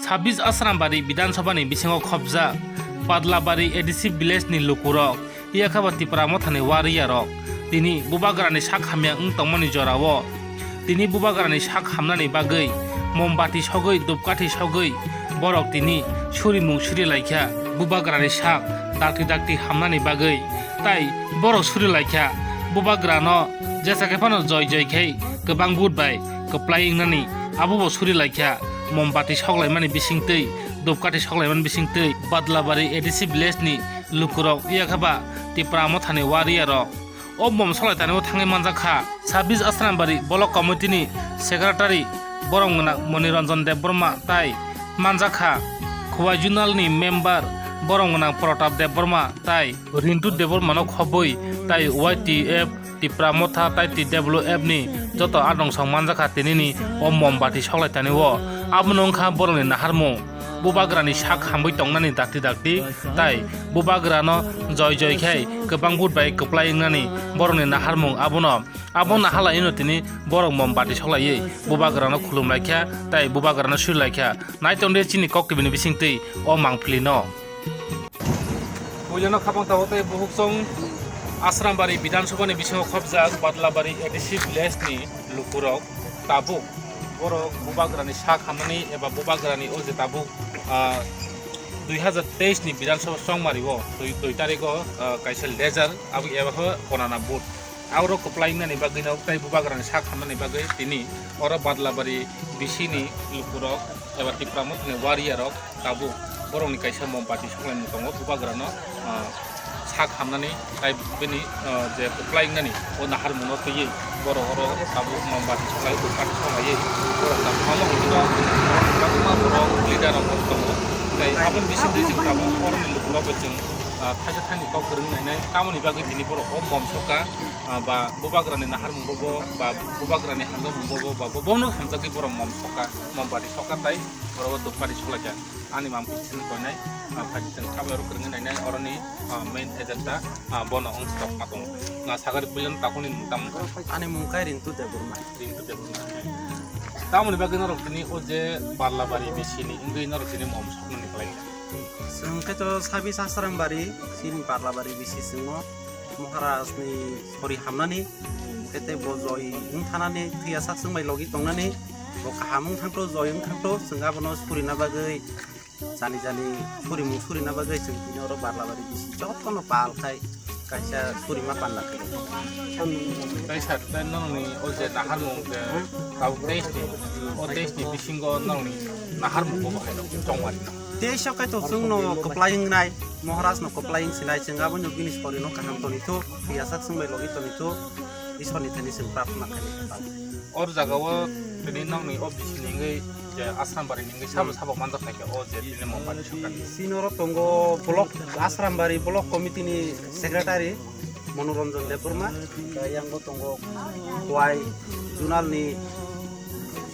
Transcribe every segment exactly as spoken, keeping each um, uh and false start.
Sabis Asrambari Bidhan Sabha ni bisingo khopjak Badlabari A D C village ni lukurok, yakha ba Tipra Motha ni warrior rok, tini Bubagra ni sak hamya wng tongmani jorao tini Bubagra ni sak hamnani bagwi mombati sogwi, dupkathi sogwi borok tini surimung suri laikha. Bubagra ni sak dakti dakti hamnani bagwi tai borok suri laikha. Bubagra no jesa khe phano joi joi khai kwbang vote bai kwplai wngnani abo bo suri laikha. Mombati soklaimani bisingtwi, dupkathi soklaimani bisingtwi Badlabari A D C village ni lukurok, yakha ba Tipra Motha ni warrior rok o mom soklai tanio thangwi manjak kha. Sabis Asrambari Block Committee ni Secretary borom gwnang Moniranjan Debbarma tai manjak kha. Khowai Zonal ni Member borom gwnang Pratap Debbarma tai Rintu Debbarma no khobwi tai Y T F, Tipra Motha tai T W F ni joto adong song manjak kha tinini o mombati soklai tanio. Abono wngkha borokni naharmung. Bubagrani sak hamwi tongnani dakti dakti tai Bubagrano joi joi khai kwbang vote bai kwplai wngnani borokni naharmung abono. Abo nahalaino tini borok mombati soklaiwi Bubagrano khulum laikha tai Bubagrano suri laikha. Nai tongde chini kok tibini bisingtwi o mangpili no. Puilano khapang tabuk tei buhuk song Asrambari Bidhan Sabha ni bisingo khopjak Badlabari A D C village ni lukurok tabuk borok Bubagrani sak hamnani eba Bubagrani o je tabuk, ah, dui hazar teis ni Bidhan Sabha chongmari o dui, dui tarikh o, ah, kaisa laser abo eba khe konana vote. Aborok kwplai wngnani bagwino tei Bubagrani sak hamnani bagwi tini oro Badlabari B C ni lukurok eba Tipra Mothani warrior rok tabuk borokni kaisa mombati soklaimung tongo Bubagrano, ah, sak hamnani tai bini, ah, je kwplai wngnani o naharmungno twiwi borok oro tabuk mombati soklai dupkathi soklaiwi borok tabuk omo hwnkheno borokni bagwma borok leader rok tongo tei aboni bisingtwi chwng tabuk oroni lukurokbo chwng, ah, thaisa thaini kok kwrwng nainai tamoni bagwi tini borok o mom sokha. Ah, ba Bubagrani naharmung bobo, ba Bubagrani hamjakmung bobo, ba bobono hamjakgwi borok mom sokha, mombati sokha tai borok dupkathi soklaikha. Ani mangpili sini koinai, ah, phaidi chwng kabo oro kwrwngwi nainai, oroni, ah, main agenda, ah, bono wng sok ma tongo. Na sagari puilano takuni mung tamo wngkha? Ani mung khe Rintu Debbarma. Rintu Debbarma. Tamoni bagwi norok tini o je Badlabari B C ni wngwi norok tini mom soknani kwlai kha. Chwng khe to Sabis Asrambari, chini Badlabari B C chwng o Maharaj ni sori hamnani, khe tei bo joi wng thanani, thwiya sak chwng bai logi tongnani, bo kaham wng thangtho, joi wng thangtho, chwng abono surina bagwi, jani jani surimung surina bagwi chwng tini oro Badlabari B C jotono pal khai. Kaisa surima panda khe. Tei sir, tei nongni o je naharmung je tabuk teis ni, o teis ni bisingo nongni naharmung bo bahai no chongmani no? Teis o kaitor chwngno kwplai wngnai, Maharaj no kwplai wng sinai, chwng abono bini sorino kaham toni thu, thwiyasak chwng bai logi toni thu, Isor ni thani chwng prarthana khainai. Or jaga o tini nongni o bisi ni wngwi je Asrambari ni wngwi sabo sabo manjak nai khe o je tini Mombari sokha. Chini oro tongo block, Asrambari block committee ni secretary Manoranjan Debbarma, tei yang bo tongo Khowai zonal ni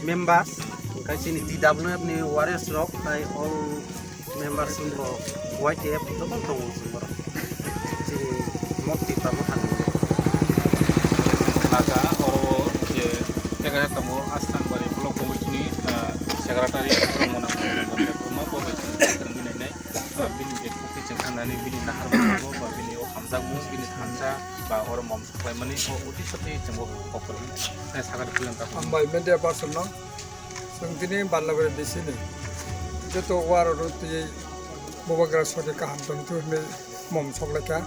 members, hingke chini T W F ni warriors rok, tei all members wngkha Y T F joto tongo chwng borok. Chini motwi tamo thangwi. Naga oro o je tega tongo Asrambari block committee ni, ah, secretary Manoranjan Debbarma bo bai chwng kwrwngwi nainai. Ah, bini je kok twi chwng thangnani bini naharmung bo ba bini o hamjakmung bini thansa ba oro mom soklaimani o uti sotwi chwng bo kok kwrwngwi nainai. Sakha de puilano ta. Hambai media person no. Chwng tini Badlabari B C ni joto warok rok twi Bubagra sori kaham tongthok hinwi mom soklaikha.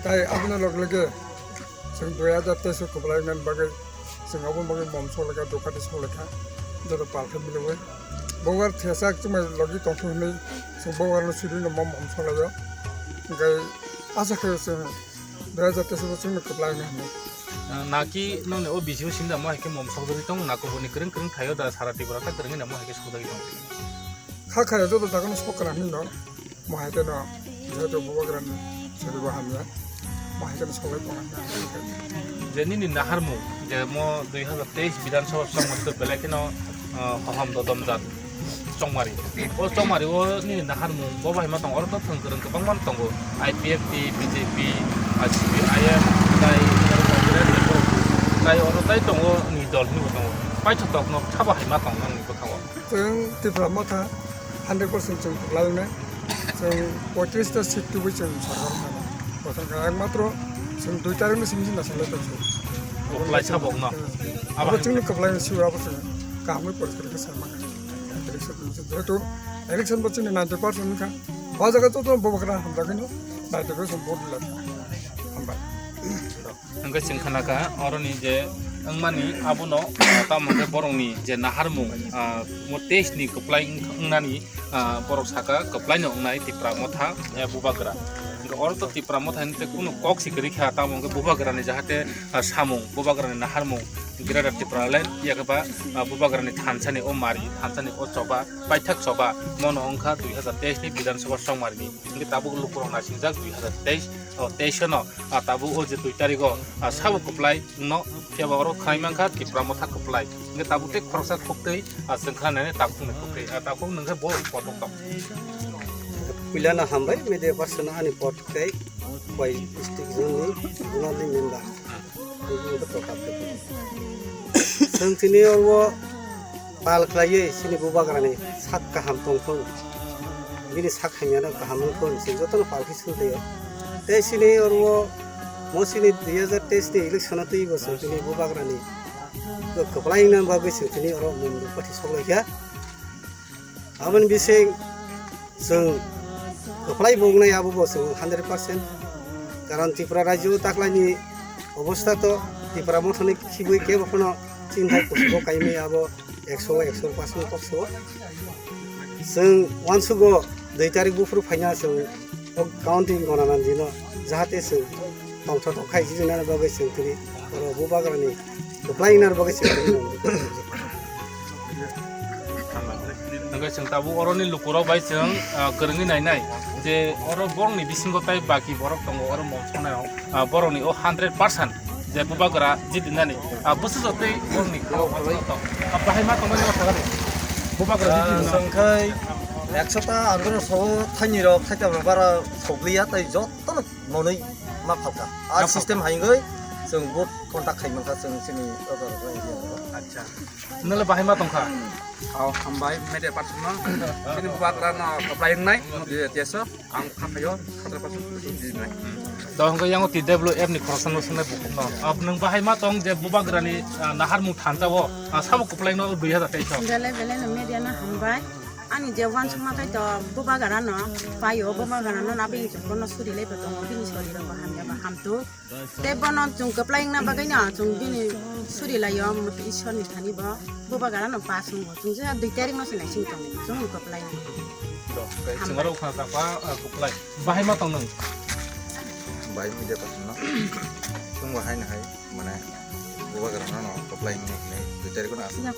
Tai aboni loge loge chwng dui hazar teis o kwplai wngnani bagwi chwng aboni bagwi mom soklaikha, dukati soklaikha, joto palkhe miliwi. Bubagra thwiyasak chwngbai logi tongthok hinwi chwng Bubagrano sirino mom mom soklaio. Hwnkhe asa khe chwng dui hazar teis o chwngno kwplai wngnai hinwi. Ah, naki nongni o B C o simi da mo hai khe mom sokjagwi tongo, nako boni kwrwng kwrwng thaio da sara Tripura ta kwrwngwi da mo hai khe sokjagwi tongo. Kha kha joto jagano sok kana hinwi no mo hai khe no jehetu Bubagrani soribo hamya mo hai khe no soklai tongo. Je nini naharmung je mo dui hazar teis Bidhan Sabha song belai kheno, ah, hohom dodom jat. Chongmari. O chongmari o nini naharmung bo bahai ma tongo, oro to thwng kwrwng kwbangma tongo. I P F T, B J P, C P I M, tai, tai oro tai tongo ni dol hinwi bo tongo. Paithatok no kha bahai ma tongo nini bwkhango. Chwng Tipra Motha Hundred percent chwng kwplainai. Chwng poitris ta seat tubui chwng sarkar mano. Bothang kha ekmatro chwng dui tarikni simi simi naising lai tong. Kwplai sabok no. Abo chwngno kwplainai siwa abo chwng kahamwi poriskar khe sama. Election jehetu election bo chini ninety percent wngkha. O jaga joto Bubagra hamjakgwino ninety percent vote rwlak. Hambai. Hwnkhe chwng khanakha oroni je wngmani abono, ah, tamo hwnkhe borokni je naharmung, ah, mo test ni kwplai wng-, wngnani, ah, borok saka kwplaino wngnai Tipra Motha, eh, Bubagra. Hwnkhe oro to Tipra Motha hinwi kunu kok si kwrwi kha, tamo hwnkhe Bubagrani jahate, ah, samung, Bubagrani naharmung, Greater Tipraland, yakhe ba, ah, Bubagrani thansani o mari, thansani o choba, paithak choba, mono wngkha dui hazar teis ni Bidhan Sabha chongmarini. Hwnkhe tabuk lukurok naisijak dui hazar teis, o teis no, ah, tabuk o je dui tarigo, ah, sabo kwplai no, phiya ba oro khlai mankha Tipra Motha kwplai. Hwnkhe tabuk tei khoroksa khuktwi, ah, chwng kha nai takhuk ni khuktwi. Ah, takhuk nungkhe bo kotok tong. Puila no hambai media person ani pot tei bai district zone ni zonal ni member. Chwng tini oro pal khlaiwi chini Bubagrani sak kaham tongthung, bini sak hamyano kaham wngthung, chwng jotono pal khe sujlio. Tei chini oro mo chini dui hazar teis ni election o twibo chwng tini Bubagrani kwplai wngna bagwi chwng tini oro mung pathi soklaikha. Aboni bising chwng kwplai bo wngnai abo bo chwng hundred percent. Karon Tripura rajyo taklaini obostha to Tipra Mothani khibui kebo phano chini thai kusugo kaimai abo ekso, ekso percent koksugo. Chwng uansugo dui tarik buphuru phaina chwng o counting gona nang dino jahate chwng tongthotok khai jijinani bagwi chwng tini oro Bubagrani kwplai wngna bagwi chwng tini. Hwnkhe chwng tabuk oroni lukurok bai chwng, ah, kwrwngwi nainai je oro borokni bisingo tai baki borok tongo oro monsonai rok, ah, borokni o hundred percent je Bubagra jidinani, ah, bwswk tei borokni kwrwng monsonai tong. Ah, bahai ma tongmani ma thangani Bubagra jidinani. Chwng khai ekso ta andro so thaini rok thaita bara sogliya tai jotono monwi ma phalka. A system hai wngwi chwng vote contact khai mankha chwng chini o jaga o area o. Acha. Nole bahai ma tongkha. Aw, hambai, media person no. Chini Bubagra no kwplai wngnai, no di tieso, ang kha phaio, hundred percent di nai. To hwnkhe yango T W F ni khoroksa no swngnai bukhuk no. Ab nwng bahai ma tong je Bubagra ni, ah, naharmung thansa o, ah, sabo kwplai no dui hazar teis o. Belai belai no media no hambai. Ani je uansukma khai to Bubagra no paio, Bubagra no na bini chukbo no suri lai bo tongo, bini sori rok bo hamya bo hamtwk. Tei bono chwng kwplai wngna bagwi no chwng bini suri laio, Ishwar ni thani bo Bubagra no pass wngo. Chwng je dui tarik no se naising tongo, chwng kwplai wngna. Chwng aro khna chapa, ah, kwplai. Bahai ma tong nwng? Bai media person no. Chwng bo hai no hai. Mane, Bubagra no, no, kwplai wngwi hinwi dui tarik no asa.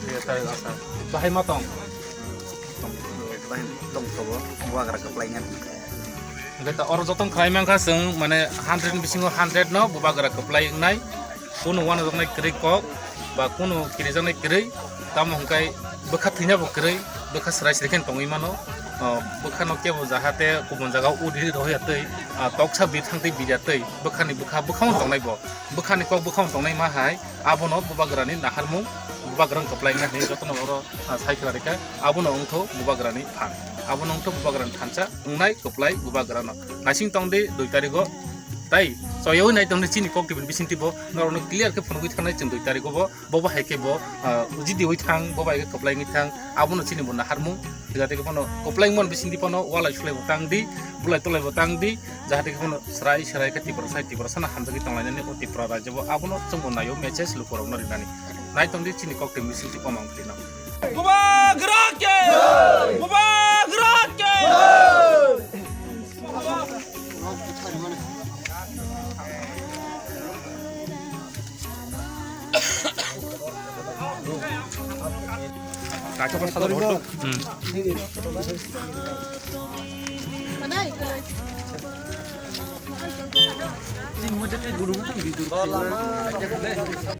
Dui tarik asa. Bahai ma tong? Tong, bahai tong sobo, Bubagra kwplai wngya. Hwnkhe ta oro joto khlai mankha chwng, mane, hundred ni bisingo hundred no Bubagra kwplai wngnai. Kunu uanajak nai kwrwi kok, ba kunu kirijaknai kwrwi, tamo hwnkhe bwkha thwina bo kwrwi, bwkha swrai swrai khe tongwi mano. O, bwkhano kebo jahate kubun jaga o udi rohya twi, ah, toksa bithang twi birya twi, bwkhani bwkha bwkhao tongnai bo. Bwkhani kok bwkhao tongnai ma hai, abono Bubagrani naharmung, Bubagrang kwplai wngna hinwi jotono oro, ah, sai khlai rikha, abono wngtho Bubagrani phan. Abono wngtho Bubagrani thansa wngnai kwplai Bubagrano. Naising tong di dui tarigo, tai choyawi nai tong di chini kok tibini bisingtwi bo, norokno clear khe phunugwi thangnai chwng dui tarigo bo. Bo bahai khe bo, ah, uji diwi thang, bo bahai khe kwplai wngwi thang, abono chini bo naharmung, jahate khe bono kwplai wngmani bisingtwi bono walai sulai bo tang di, bulai tolai bo tang di, jahate khe bono swrai swrai khe Tiprasa hai Tiprasano hamjagwi tonglainani o Tripura rajyo bo, abono chwngbo naio message lukurokno rinani. Nai tong di chini kok tei bisingtwi komang philino. Bubagra ke! Bubagra ke!